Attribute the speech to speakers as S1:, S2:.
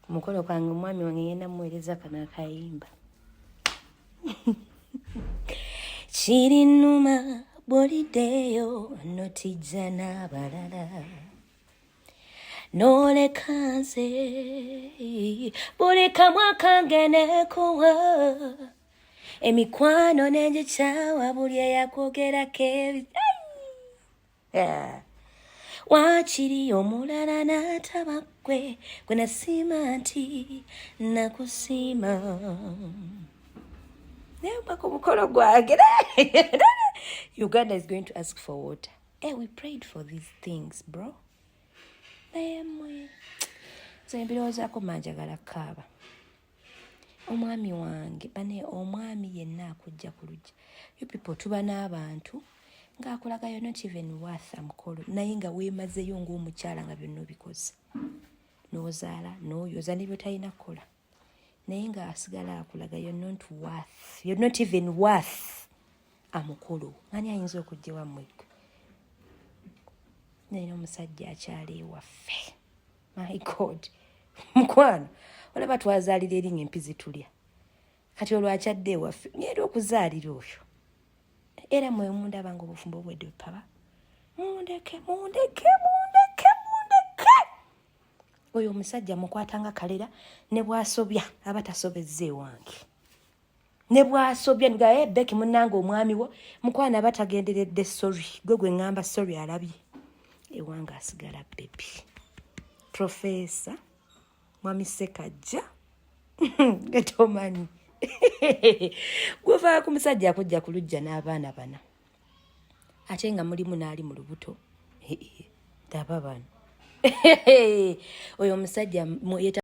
S1: Mukolo kwange, omwami wange ngenda muweereza kano akayimba. Kirinuma bwoliddeyo notijja n'abalala, noleka nze buli kamwa kange nekuwa emikwano nenjikyawa, buli eyakwogerako ebi. Waakiri omulala n'ataba ggwe gwe nasiima nti nakusiima. Naye ku mukolo gwange, Uganda is going to ask for water. Hey, we prayed for these things, bro. Naye mmwe, nze mbirowoozaako, manjagala kaaba. Omwami wange bane, omwami yenna akujja ku lujja, you people, tuba n'abantu ng'akulaga you're not even worth amukolo, naye nga weemazeyo ng'omukyala, nga byonna obikoze, n'ozaala, n'oyoza, ne byotalina kukola, naye ng'asigala akulaga you're not worth, you're not even worth amukolo. Ani ayinza okujja ewammwe ggwe? Naye omusajja akyali ewaffe, my God, mukwano, olaba twazaalira erinnya empizi tulya, kati olwo akyadde ewaffe, ngenda okuzaalira oyo. Era mwe mundaba nga obufumbo bwedde paba, mundeke, mundeke, mundeke, mundeke. Oyo omusajja mukwatanga kalera, ne bwasobya aba tasobezza ewange. Ne bwasobya nga, "Hey, Becky munnange, omwami wo mukwana aba tagenderedde, sorry." Gwe gwe ŋŋamba sorry, alabye ewange asigala baby professor mwami Sekajja getomanyi. Gwevaa ku musajja akujja ku lujja n'abaana bana, ate nga mulimu n'ali mu lubuto. Ndaba bano, oyo omusajja.